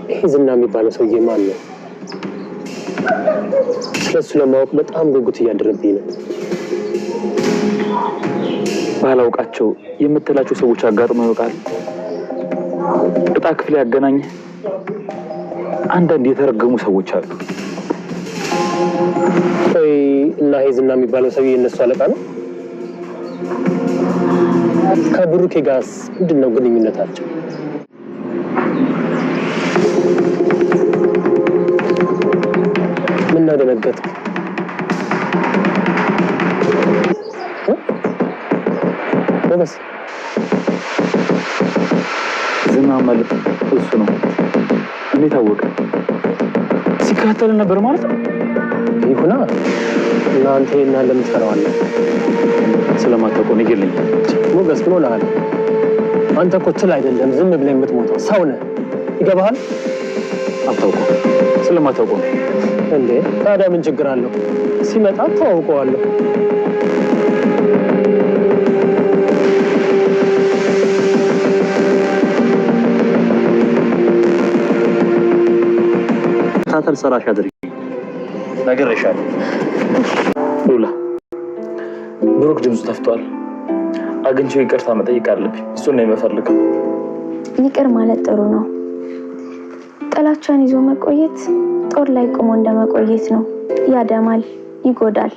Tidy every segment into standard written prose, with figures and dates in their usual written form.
ይሄ ዝና የሚባለው ሰውዬ ማን ነው? ስለሱ ለማወቅ በጣም ጉጉት እያደረብኝ ነው። ባላውቃቸው የምትላቸው ሰዎች አጋጥሞ ያውቃል? እጣ ክፍል ያገናኘ አንዳንድ የተረገሙ ሰዎች አሉ። ቆይ እና ይሄ ዝና የሚባለው ሰውዬ የእነሱ አለቃ ነው? ከብሩኬ ጋርስ ምንድን ነው ግንኙነታቸው? ምነው ደነገጥክ? ሞገስ ዝና ማለት እሱ ነው። እንዴት አወቀ? ሲከታተል ነበር ማለት ነው። ይሁና እና አንተ ይሄን ያህል ለምን ትፈራዋለህ? ስለማታውቀው ንገረኝ። ሞገስ ምን ሆነሃል? አንተ እኮ ትል አይደለም ዝም ብለህ የምትሞተው ሰው ነህ። ይገባሃል አታውቀው። ስለማታውቀው ነው። እንዴ? ታዲያ ምን ችግር አለው? ሲመጣ ተዋውቀዋለሁ። ታተል ሰራሽ አድርጊ ነግሬሻለሁ። ሉላ፣ ብሩክ ድምፁ ጠፍቷል። አግኝቼው ይቅርታ መጠየቅ አለብኝ። እሱን ነው የምፈልገው። ይቅር ማለት ጥሩ ነው። ጥላቻን ይዞ መቆየት ጦር ላይ ቆሞ እንደመቆየት ነው። ያደማል፣ ይጎዳል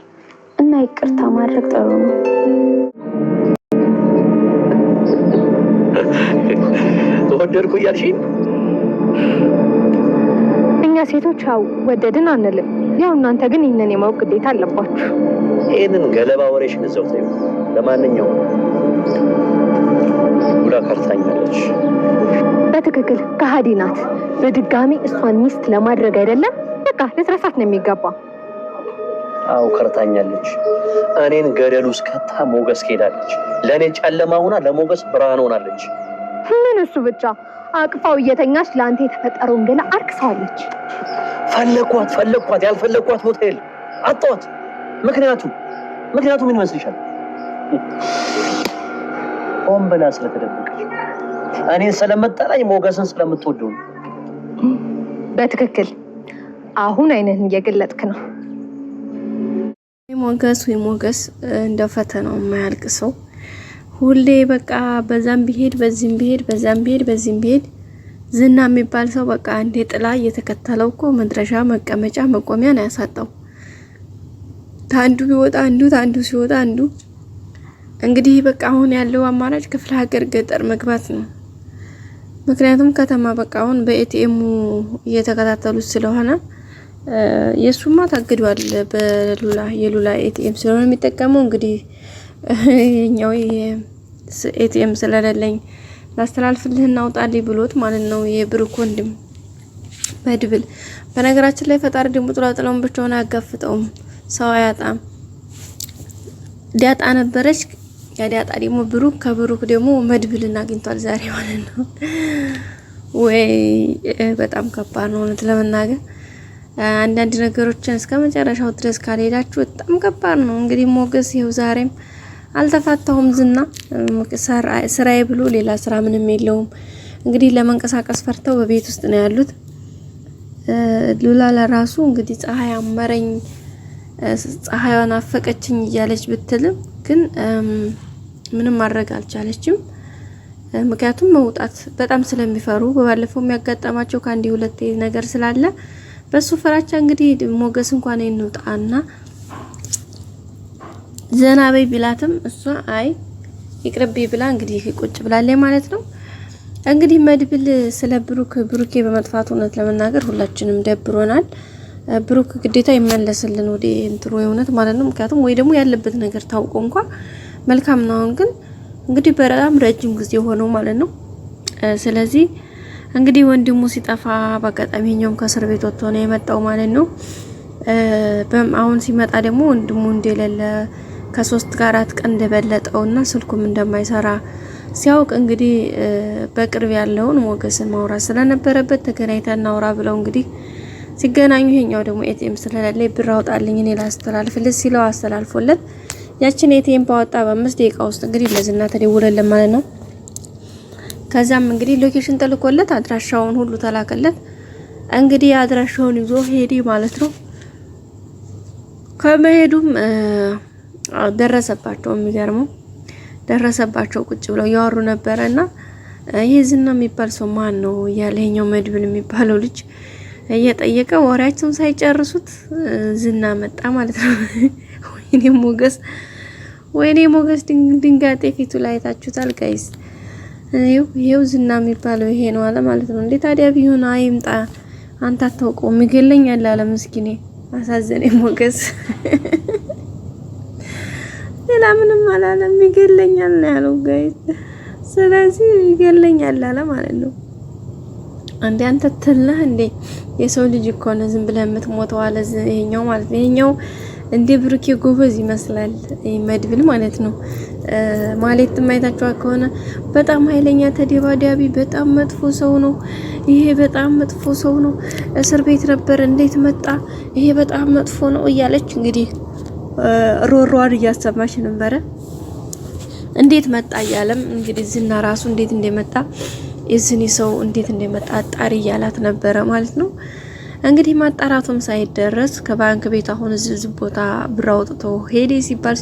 እና ይቅርታ ማድረግ ጥሩ ነው። ተወደድኩ እያልሽኝ እኛ ሴቶች ያው ወደድን አንልም። ያው እናንተ ግን ይህንን የማወቅ ግዴታ አለባችሁ። ይህንን ገለባ ወሬሽን እዛው ተይው። ለማንኛውም ሉላ ከርታኛለች። በትክክል ከሃዲ ናት። በድጋሚ እሷን ሚስት ለማድረግ አይደለም፣ በቃ ልትረሳት ነው የሚገባ። አዎ ከርታኛለች። እኔን ገደል ውስጥ ከታ ሞገስ ሄዳለች። ለእኔ ጨለማ ሆና ለሞገስ ብርሃን ሆናለች። ምን እሱ ብቻ አቅፋው እየተኛች ለአንተ የተፈጠረውን ገላ አርክሰዋለች። ፈለኳት ፈለኳት፣ ያልፈለኳት ቦታ የለም፣ አጣኋት። ምክንያቱ ምን ይመስልሻል? ሆን ብላ ስለተደበቀች እኔን ስለምጠላኝ ሞገስን ስለምትወደው ነው። በትክክል አሁን አይንህን እየገለጥክ ነው። ሞገስ ወይ ሞገስ፣ እንደ ፈተናው የማያልቅ ሰው ሁሌ በቃ በዛም ቢሄድ በዚህም ቢሄድ በዛም ቢሄድ በዚህም ቢሄድ ዝና የሚባል ሰው በቃ እንዴ ጥላ እየተከተለው እኮ መድረሻ መቀመጫ መቆሚያን አያሳጣው። ታንዱ ቢወጣ አንዱ ታንዱ ሲወጣ አንዱ። እንግዲህ በቃ አሁን ያለው አማራጭ ክፍለ ሀገር ገጠር መግባት ነው። ምክንያቱም ከተማ በቃ አሁን በኤቲኤሙ እየተከታተሉት ስለሆነ የእሱማ ታግዷል። በሉላ የሉላ ATM ስለሆነ የሚጠቀመው እንግዲህ የኛው ATM ስለሌለኝ ላስተላልፍልህ እናውጣልኝ ብሎት ማለት ነው የብሩክ ወንድም መድብል። በነገራችን ላይ ፈጣሪ ደግሞ ጥላ ጥላውን ብቻውን አያጋፍጠውም፣ ሰው አያጣም። ዲያጣ ነበረች። ያ ዲያጣ ደግሞ ብሩክ፣ ከብሩክ ደግሞ መድብልን አግኝቷል ዛሬ ማለት ነው። ወይ በጣም ከባድ ነው እውነት ለመናገር አንዳንድ ነገሮችን እስከ መጨረሻው ድረስ ካልሄዳችሁ በጣም ከባድ ነው። እንግዲህ ሞገስ ይኸው ዛሬም አልተፋታሁም ዝና ስራዬ ብሎ ሌላ ስራ ምንም የለውም። እንግዲህ ለመንቀሳቀስ ፈርተው በቤት ውስጥ ነው ያሉት። ሉላ ለራሱ እንግዲህ ፀሐይ አመረኝ፣ ፀሐይዋን አፈቀችኝ እያለች ብትልም ግን ምንም ማድረግ አልቻለችም። ምክንያቱም መውጣት በጣም ስለሚፈሩ በባለፈው የሚያጋጠማቸው ከአንድ ሁለት ነገር ስላለ በሱ ፍራቻ እንግዲህ ሞገስ እንኳን እንውጣና ዘና በይ ቢላትም እሷ አይ ይቅርብ ብላ እንግዲህ ቁጭ ብላለች ማለት ነው። እንግዲህ መድብል ስለ ብሩክ ብሩኬ በመጥፋቱ እውነት ለመናገር ሁላችንም ደብሮናል። ብሩክ ግዴታ ይመለስልን ወደ እንትኑ የእውነት ማለት ነው። ምክንያቱም ወይ ደግሞ ያለበት ነገር ታውቆ እንኳ መልካም ነው። አሁን ግን እንግዲህ በጣም ረጅም ጊዜ ሆነው ማለት ነው። ስለዚህ እንግዲህ ወንድሙ ሲጠፋ በአጋጣሚ ኛውም ከእስር ቤት ወጥቶ ነው የመጣው ማለት ነው። አሁን ሲመጣ ደግሞ ወንድሙ እንደሌለ ከ3 ከ4 ቀን እንደበለጠውና ስልኩም እንደማይሰራ ሲያውቅ እንግዲህ በቅርብ ያለውን ሞገስን ማውራት ስለነበረበት ተገናኝተን እናውራ ብለው እንግዲህ ሲገናኙ ይሄኛው ደግሞ ATM ስለሌለ ብር አውጣልኝ እኔ ላስተላልፍልህ ሲለው አስተላልፎለት ያችን ATM ባወጣ በ5 ደቂቃ ውስጥ እንግዲህ ለዝና ተደወለለት ማለት ነው። ከዛም እንግዲህ location ተልኮለት አድራሻውን ሁሉ ተላከለት። እንግዲህ አድራሻውን ይዞ ሄደ ማለት ነው። ከመሄዱም ደረሰባቸው። የሚገርመው ደረሰባቸው። ቁጭ ብለው እያወሩ ነበረ እና ይህ ዝና የሚባል ሰው ማን ነው እያለ ይኸኛው መድብል የሚባለው ልጅ እየጠየቀ ወሬያቸውን ሳይጨርሱት ዝና መጣ ማለት ነው። ወይኔ ሞገስ፣ ወይኔ ሞገስ ድንጋጤ ፊቱ ላይ አይታችሁታል guys። ይኸው ዝና የሚባለው ይሄ ነው አለ ማለት ነው። እንዴ ታዲያ ቢሆን አይምጣ አንተ አታውቀውም ይገለኛል አለ ምስኪኔ። አሳዘኔ ሞገስ። ሌላ ምንም አላለም፣ ይገለኛል ነው ያለው guys። ስለዚህ ይገለኛል አለ ማለት ነው። እንዴ አንተ ትልህ እንዴ የሰው ልጅ እኮ ነው ዝም ብለህ የምትሞተው አለ ይሄኛው ማለት ነው። ይሄኛው እንዴ ብሩኬ ጎበዝ ይመስላል መድብል ማለት ነው። ማለት ማየታችሁ ከሆነ በጣም ኃይለኛ ተደባዳቢ፣ በጣም መጥፎ ሰው ነው። ይሄ በጣም መጥፎ ሰው ነው፣ እስር ቤት ነበር እንዴት መጣ? ይሄ በጣም መጥፎ ነው እያለች እንግዲህ ሮሮዋን እያሰማች ነበረ። እንዴት መጣ እያለም እንግዲህ ዝና ራሱ እንዴት እንደመጣ የዝኒ ሰው እንዴት እንደመጣ አጣሪ እያላት ነበረ ማለት ነው። እንግዲህ ማጣራቱም ሳይደረስ ከባንክ ቤት አሁን እዚህ ቦታ ብር አውጥቶ ሄደ ሲባል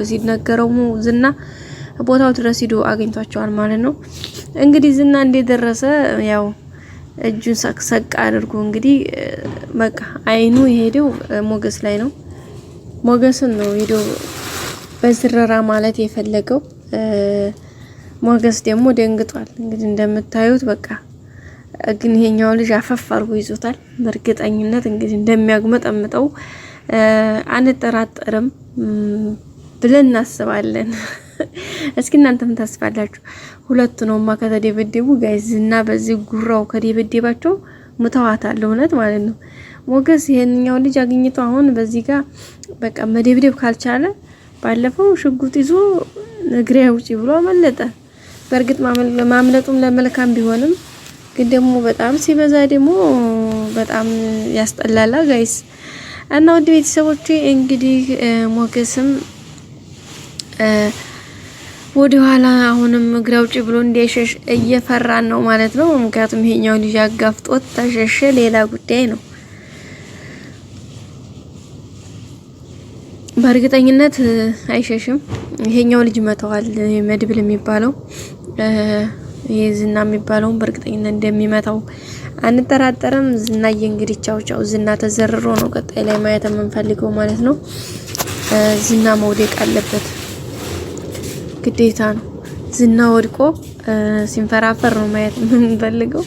ሲነገረው ዝና ቦታው ድረስ ሂዶ አግኝቷቸዋል ማለት ነው። እንግዲህ ዝና እንደደረሰ ያው እጁን ሰቅሰቅ አድርጎ እንግዲህ በቃ አይኑ የሄደው ሞገስ ላይ ነው። ሞገስን ነው ሄዶ በዝረራ ማለት የፈለገው። ሞገስ ደግሞ ደንግጧል። እንግዲህ እንደምታዩት በቃ ግን ይሄኛው ልጅ አፈፍ አድርጎ ይዞታል። በእርግጠኝነት እንግዲህ እንደሚያጉመጠምጠው አንጠራጠርም ብለን እናስባለን። እስኪ እናንተም ታስባላችሁ። ሁለቱ ነውማ ከተደበደቡ guys እና በዚህ ጉራው ከደበደባቸው ሙተዋታል። እውነት ማለት ነው። ሞገስ ይሄንኛው ልጅ አግኝቶ አሁን በዚህ ጋር በቃ መደብደብ ካልቻለ ባለፈው ሽጉጥ ይዞ እግሬ ውጪ ብሎ አመለጠ። በእርግጥ ማምለጡም ለመልካም ቢሆንም ግን ደግሞ በጣም ሲበዛ ደግሞ በጣም ያስጠላላ guys። እና ውድ ቤተሰቦቼ እንግዲህ ሞገስም ወደ ኋላ አሁንም እግሬ አውጪ ብሎ እንዳይሸሽ እየፈራን ነው ማለት ነው። ምክንያቱም ይሄኛው ልጅ አጋፍጦት ተሸሸ ሌላ ጉዳይ ነው። በእርግጠኝነት አይሸሽም። ይሄኛው ልጅ መተዋል መድብል የሚባለው ይሄ ዝና የሚባለውን በእርግጠኝነት እንደሚመታው አንጠራጠርም። ዝናዬ እንግዲህ ቻው ቻው። ዝና ተዘርሮ ነው ቀጣይ ላይ ማየት የምንፈልገው ማለት ነው። ዝና መውደቅ አለበት ግዴታ ነው። ዝና ወድቆ ሲንፈራፈር ነው ማየት የምንፈልገው።